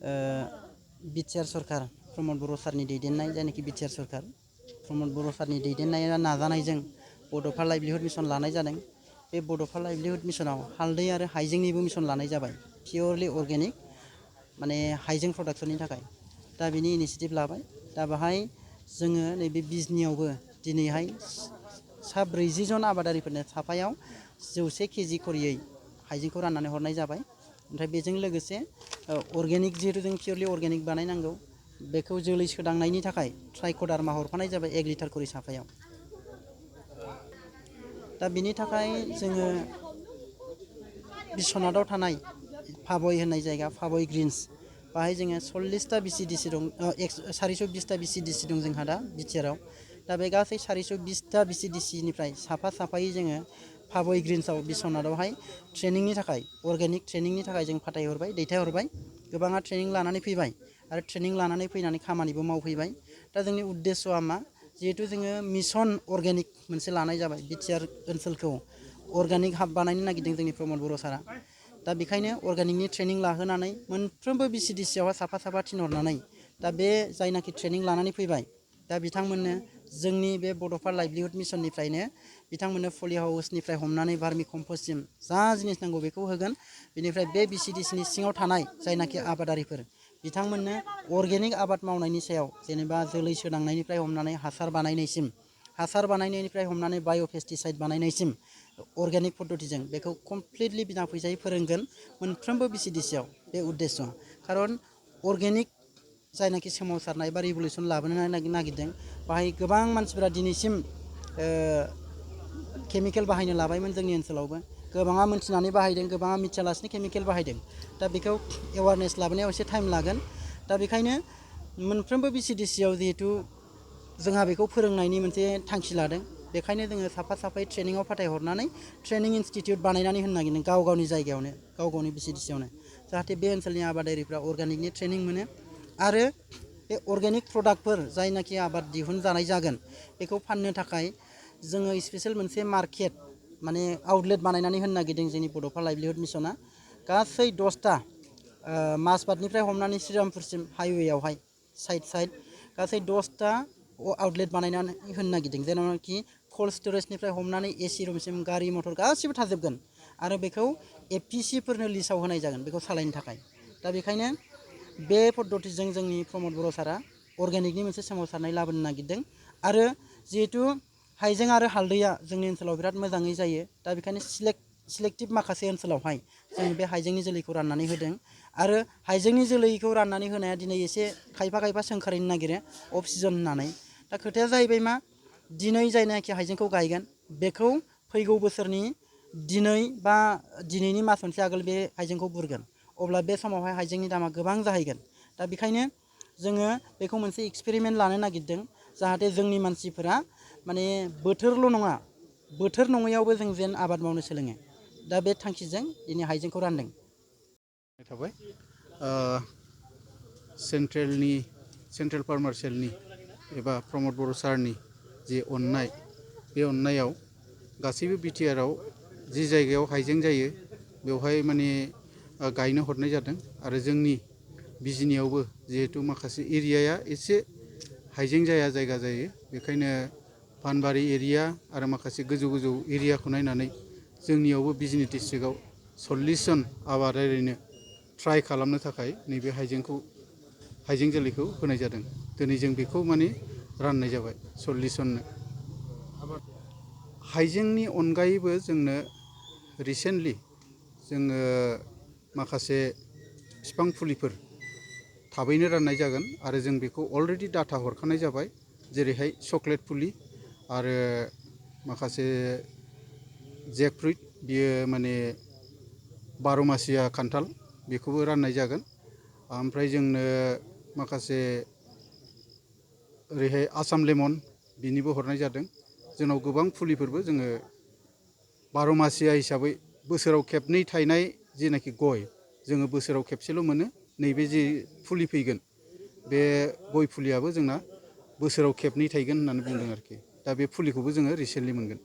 BTR सरकार प्रमद बर' सारनि दैदेननाय जायनाखि बिटिआर सरकार प्रमद बर' सारनि दैदेननाय नाजानायजों बड'फा लाइभलिहुड मिसन लानाय जादों। बे बड'फा लाइभलिहुड मिसनाव हालदै आरो हाइजेंनिबो मिसन लानाय जाबाय पियरलि अर्गेनिक माने हाइजें प्रडाक्सननि थाखाय। दा बिनि इनिसियेटिभ लाबाय। दा बाहाय जोङो नैबे बिजनियावबो दिनैहाय सा 40 जन आबादारिफोरनो साफायाव 100 केजि खरियै हाइजेंखौ राननानै हरनाय जाबाय। ओमफ्राय बेजों लोगोसे अर्गेनिक जिहेथु जों पियरलि अर्गेनिक बानायनांगौ बेखौ जोलै सोदांनायनि थाखाय ट्राइक'डार्मा हरफानाय जाबाय 1 लिटार खरि साफायाव। दा बिनि थाखाय जोङो बिश्वनाथाव थानाय फाबय होननाय जायगा फाबय ग्रिन्स बाहाय जोङो 40टा बिसिडिसि दं 420टा बिसिडिसि दं जोंहा दा बिटिआरआव। दा बे गासै 420टा बिसिडिसिनिफ्राय साफा साफायै जोङो फाबय ग्रिन्सआव बिश्वनाथावहाय ट्रेनिंनि थाखाय अर्गेनिक ट्रेनिंनि थाखाय जों फाथायहरबाय दैथायहरबाय। गोबाङा ट्रेनिं लानानै फैबाय आरो ट्रेनिं लानानै फैनानै खामानिबो मावफैबाय। दा जोंनि उद्देश्यआ मा जिहेथु जोङो मिसन अर्गेनिक मोनसे लानाय जाबाय बिटिआर ओनसोलखौ अर्गेनिक हाब बानायनो नागिरदों जोंनि प्रमद बर' सारा। दा बेखायनो अर्गेनिकनि ट्रेनिं लाहोनानै मोनफ्रोमबो बिसिडिसिआवहाय साफा साफा थिनहरनानै दा बे जायनाखि ट्रेनिं लानानै फैबाय दा बिथांमोननो जोंनि बे बड'फा लाइभलिहुड मिसननिफ्रायनो बिथांमोननो पलि हाउसनिफ्राय हमनानै बार्मि कम्पस्टसिम जा जिनिस नांगौ बेखौ होगोन। बेनिफ्राय बे बिसिडिसिनि सिङाव थानाय जायनाखि आबादारिफोर बिथांमोननो अर्गेनिक आबाद मावनायनि सायाव जेनेबा जोलै सोदांनायनिफ्राय हमनानै हासार बानायनायनिफ्राय हमनानै बाय' पेस्टिसाइड बानायनायसिम अर्गेनिक पद्धतिजों बेखौ कमप्लिटलि बिना फैसायै फोरोंगोन मोनफ्रोमबो बिसिडिसिआव बे उद्देश्य। खारन अर्गेनिक जायनाखि सोमावसारनाय बा रिभलिउसन लाबोनो नागिरदों बाहाय गोबां मानसिफोरा दिनैसिम केमिकेल बाहायनो लाबायमोन जोंनि ओनसोलावबो गोबाङा मिथिनानै बाहायदों गोबाङा मिथियालासिनो केमिकेल बाहायदों। दा बेखौ एवारनेस लाबोनायाव एसे टाइम लागोन। दा बेखायनो मोनफ्रोमबो बिसिडिसिआव जिहेथु जोंहा बेखौ फोरोंनायनि मोनसे थांखि लादों बेखायनो जोङो साफा साफायै ट्रेनिङाव फाथायहरनानै ट्रेनिं इनस्टिटिउट बानायनानै होनो नागिरदों गाव गावनि जायगायावनो गाव गावनि बिसिडिसिआवनो जाहाथे बे ओनसोलनि आबादारिफ्रा अर्गेनिकनि ट्रेनिं मोनो आरो बे अर्गेनिक प्रडाक्टफोर जायनाखि आबाद दिहुनजानाय जागोन बेखौ फाननो थाखाय जोङो स्पेसियेल मोनसे मार्केट माने आउटलेट बानायनानै होनो नागिरदों जोंनि बड'फा लाइभलिहुड मिसना। गासै 10टा माजबाटनिफ्राय हमनानै श्रीरामपुरसिम हाइवेआवहाय साइड गासै 10टा आउटलेट बानायनानै होनो नागिरदों जेरावनाखि कल्ड स्टरेजनिफ्राय हमनानै एसि रुमसिम गारि मटर गासिबो थाजोबगोन आरो बेखौ एफिसिफोरनो लिस्टआव होनाय जागोन बेखौ सालायनो थाखाय। दा बेखायनो बे पद्धतिजों जोंनि प्रमद बर' सारा अर्गेनिकनि मोनसे सोमावसारनाय लाबोनो नागिरदों। आरो जिहेथु हाइजें आरो हालदैया जोंनि ओनसोलाव बिराद मोजाङै जायो दा बेखायनो सिलेक्टिभ माखासे ओनसोलावहाय जों बे हाइजेंनि जोलैखौ राननानै होदों। आरो हाइजेंनि जोलैखौ राननानै होनाया दिनै एसे खायफा सोंखारिनो नागिरो अफ सिजन होननानै। दा खोथाया जाहैबाय मा दिनै जायनाखि हाइजेंखौ गायगोन बेखौ फैगौ बोसोरनि दिनै बा दिनैनि मास मोनसे आगोल बे हाइजेंखौ बुरगोन अब्ला बे समावहाय हाइजेंनि दामा गोबां जाहैगोन। दा बेखायनो जोङो बेखौ मोनसे एक्सपेरिमेन्ट लानो नागिरदों जाहाथे जोंनि मानसिफोरा माने बोथोरल' नङा बोथोर नङैयावबो जों जेन आबाद मावनो सोलोङो। दा बे थांखिजों दिनै हाइजेंखौ रानदों। थाबाय सेन्ट्रेल फार्मार सेलनि एबा प्रमद बर' सारनि जे अननाय बे अननायाव गासैबो बिटिआरआव जि जायगायाव हाइजें जायो बेवहाय माने गायनो हरनाय जादों। आरो जोंनि बिजिनियावबो जिहेथु माखासे एरियाया एसे हाइजें जाया जायगा जायो बेखायनो पानबारि एरिया आरो माखासे गोजौ एरियाखौ नायनानै जोंनियावबो बिजिनि डिस्ट्रिक्टआव 40 जन आबादारिनो ट्राइ खालामनो थाखाय नैबे हाइजें जोलैखौ होनाय जादों। दिनै जों बेखौ माने राननाय जाबाय 40 जननो। हाइजेंनि अनगायैबो जोंनो रिसेन्टलि जोङो माखासे बिफां फुलिफोर थाबैनो राननाय जागोन आरो जों बेखौ अलरेडि डाटा हरखानाय जाबाय। जेरैहाय चक्लेट फुलि आरो माखासे जेकफ्रुइट बियो माने 12 मासिया खान्थाल बेखौबो राननाय जागोन। ओमफ्राय जोंनो माखासे ओरैहाय आसाम लेमन बिनिबो हरनाय जादों। जोंनाव गोबां फुलिफोरबो जोङो 12 मासिया हिसाबै बोसोराव खेबनै थायनाय जेनाखि गय जोङो बोसोराव खेबसेल' मोनो। नैबे जे फुलि फैगोन बे गय फुलियाबो जोंना बोसोराव खेबनै थायगोन होननानै बुंदों आरोखि। दा बे फुलिखौबो जोङो रिसेन्टलि मोनगोन।